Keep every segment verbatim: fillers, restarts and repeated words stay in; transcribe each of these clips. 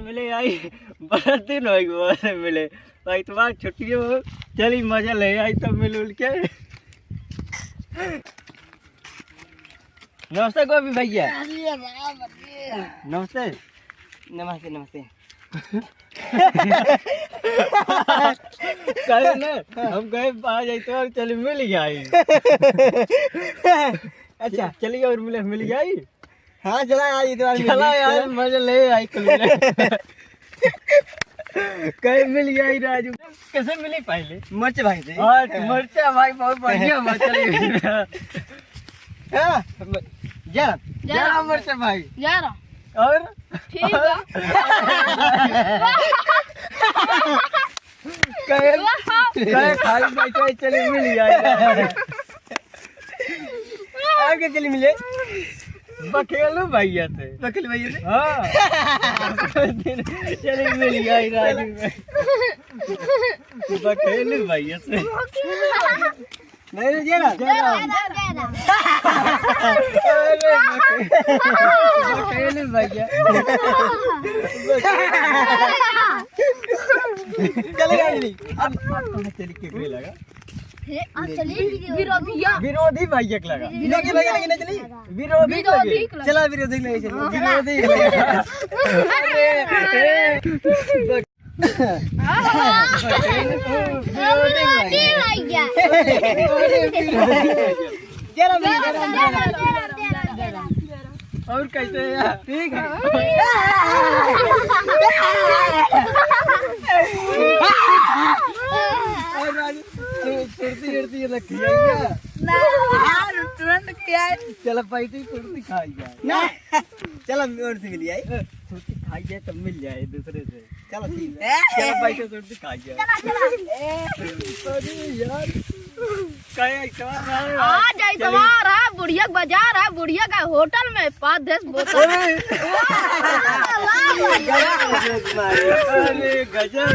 मिले आई, बड़ा दिन होइ गवा से मिले। भाई, तुम्हार छुट्टी हो, चली मजा ले आई तब मिल उल के। नमस्ते गोपी भैया। अरे राम रे। नमस्ते। नमस्ते, नमस्ते। कहे ना, हम कहे आ जाई तो चली मिल जाई। अच्छा। चली और मिले, मिल जाई। हाँ, चला यार, इतवार मिल चला जाई। यार, मजा ले आई कुल मिले। कहे मिल जाई राजू। कैसे मिली पहले? मर्च भाई से। हाँ, मर्चा भाई बहुत बढ़िया मर्चा लगे। हाँ, जा। जा। जा मर्चा भाई। जा रहा। और? ठीक है। कहे, वाह। कहे खाली बैठे चले मिल जाए। आगे चली मिले। बखेलू भैया से। बखेलू भैया से? हाँ। चली मिल गई राजू में। बखेलू भैया से। नहीं, नहीं, जय राम। जय राम, जय राम। अरे, बखेलू भैया। चले गए। अब, अब तो चली के कोई लगा। हे, आ, चली, विरोधिया। विरोधी भैया के लगा। विरोधी भैया लगे ना चली? विरोधी विरोधी लगे। के लगा। चला विरोधी लगे चली। हाँ। विरोधी लगे। अरे, ए, हाँ। विरोधी भैया। जरा भी, जरा भी, जरा भी। और कैसे है यार? ठीक है। और आज सु-, सुरती उरती रखी है क्या? ना, यार, तुरंत क्या है? चलो, बैठी सुरती खाई जाए। ना। चलो, और से मिल जाए। सुरती खाई जाए, तब मिल जाए दूसरे से। चलो, ठीक है। चलो, बैठो, सुरती खाई जाए। चला, चला। अरे यार। कहे इतवार रहे, आज चलिए। इतवार है, बुढ़िया के बाजार है, बुढ़िया का होटल में पाँच दस बोतल। अरे। वाह, वाह, वाह। अरे गजब।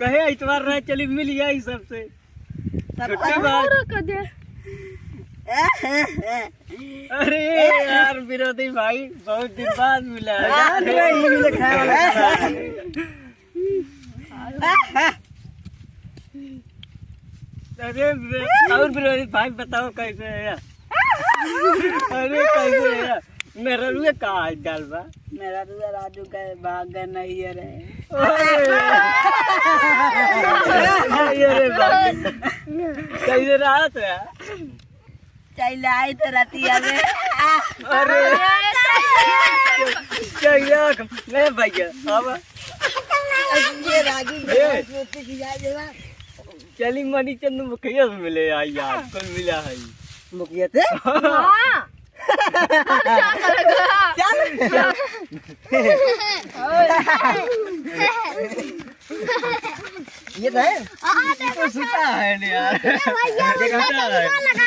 कहे इतवार रहे, चली मिल जाई सबसे। छुट्टी बात। और कदे। अरे यार, विरोधी भाई, बहुत दिन बाद मिला है। यार, वही मिले खाए वाला। अरे बे-, और विरोधी भाई बताओ कैसे है यार? अरे कैसे है यार? मेहररुआ का हाल चाल बा? मेहररुआ राजू के भाग गए नहीं है रे। अरे, अरे बाप रे। कैसे रहत है? चल आई तो रतिया में। अरे। चल, चल, नहीं भैया, अब। ये राजू ए। बहुत दोस्ती की याद है ना। चली मनी चंद मुखिया से मिले आई यार, कुल मिला है। मुखिया से? हाँ। चल। ये तो है। हाँ, ये तो देखो, सुता है नहीं यार। ये भैया, देखो, ये भैया।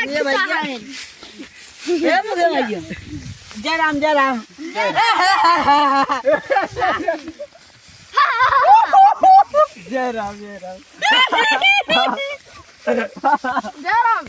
ये भैया। ये मुझे भैया। जय राम, जय राम। जय राम, जय राम। जय राम।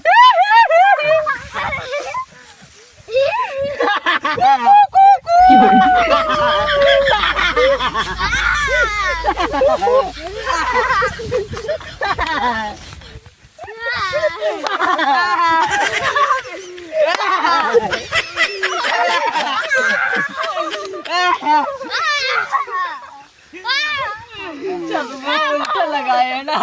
चश्मा उल्टा लगाए है ना।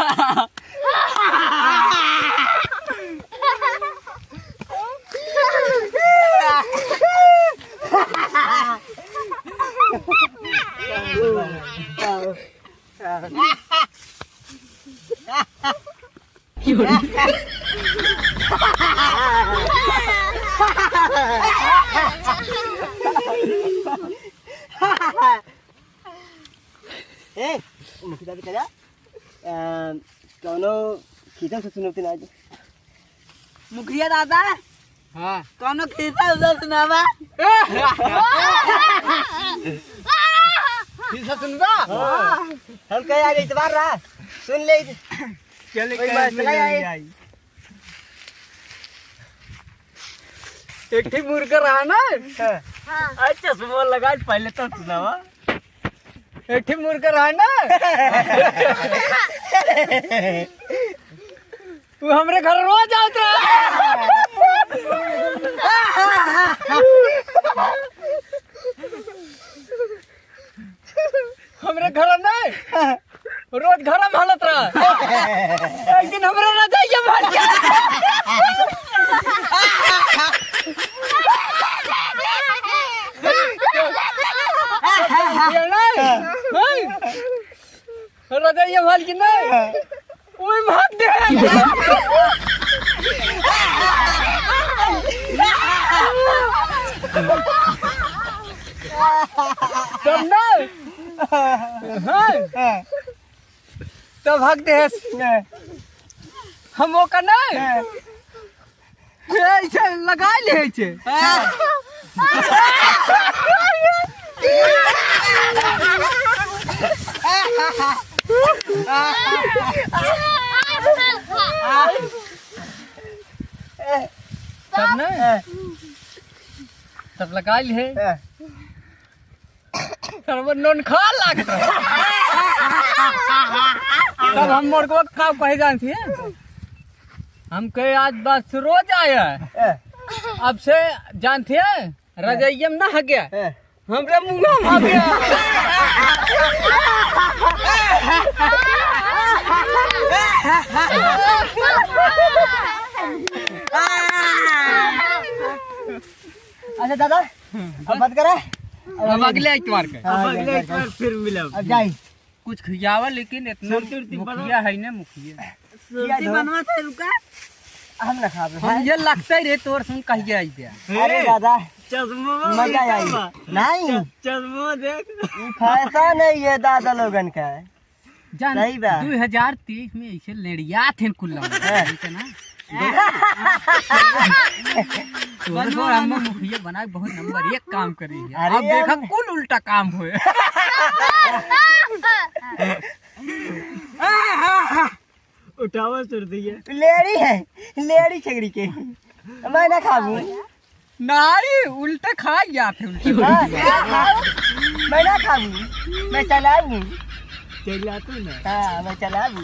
ए, मुखिया दादा, कौनो खीसा से सुनौती ना आज। मुखिया दादा, हाँ। कौनो खीसा उसा सुनावा। खीसा सुनबा? हाँ। हम कहे आज इतवार रहा, सुन ले। चले कोई कहे बात मिल नहीं आई। जाई। एक ठे मुर्गा रहा ना? हाँ। हाँ। अच्छा, चश्मा लगा, पहले तो सुनावा। बैठी मुड़ कर रहा ना। तू हमरे घर रोज आवत रहा। हमरे घर नहीं, रोज घर में हलत रहा। एक दिन हमरे रजइया में हल गया। रजइया में हल कि नहीं? ओए मार दे। तब ना। हाँ। तब हक दे। हम ओकर ना। ऐसे लगा ले छे। तब ना, तब लगा ले। सरवा नोन खा लागत। तब हम मोरकवा का कहे जानती है, हम कहे आज बाद से रोज आया है। अब से जानती है, रजइया में ना हग्या, हमरे मुंह में हग्या। अच्छा दादा, अब बात करा। अब अगले इतवार के। हाँ, अब अगले इतवार फिर मिलब। अब जाई। कुछ खियावा, लेकिन इतना सुरती उरती बना। मुखिया है ना, मुखिया। सुरती बनवा थे रुका। हम ना खाबे हम भाई। ये लगता ही रे तोर सुन कहिए आई दिया। अरे दादा, चश्मा मजा आई। नहीं। च-, चश्मा देख। ई फैशन है ये दादा लोगन का। जान, सही बा। दो हज़ार तेईस में ऐसे लेड़िया थे कुल्ला। हाँ। ठीक है ना? तो हम मुखिया बना के बहुत नंबर एक काम करी है। अरे अब देखा हम कुल उल्टा काम होए। उठावा सुरती है। लेड़ी है, लेड़ी छगड़ी के। मैं ना खाबू। नहीं, उल्टे खा गया थे उल्टे। हाँ, मैं ना खाबू। मैं ना खाबू। मैं चलाबू। चला तू ना। हाँ, मैं चलाबू।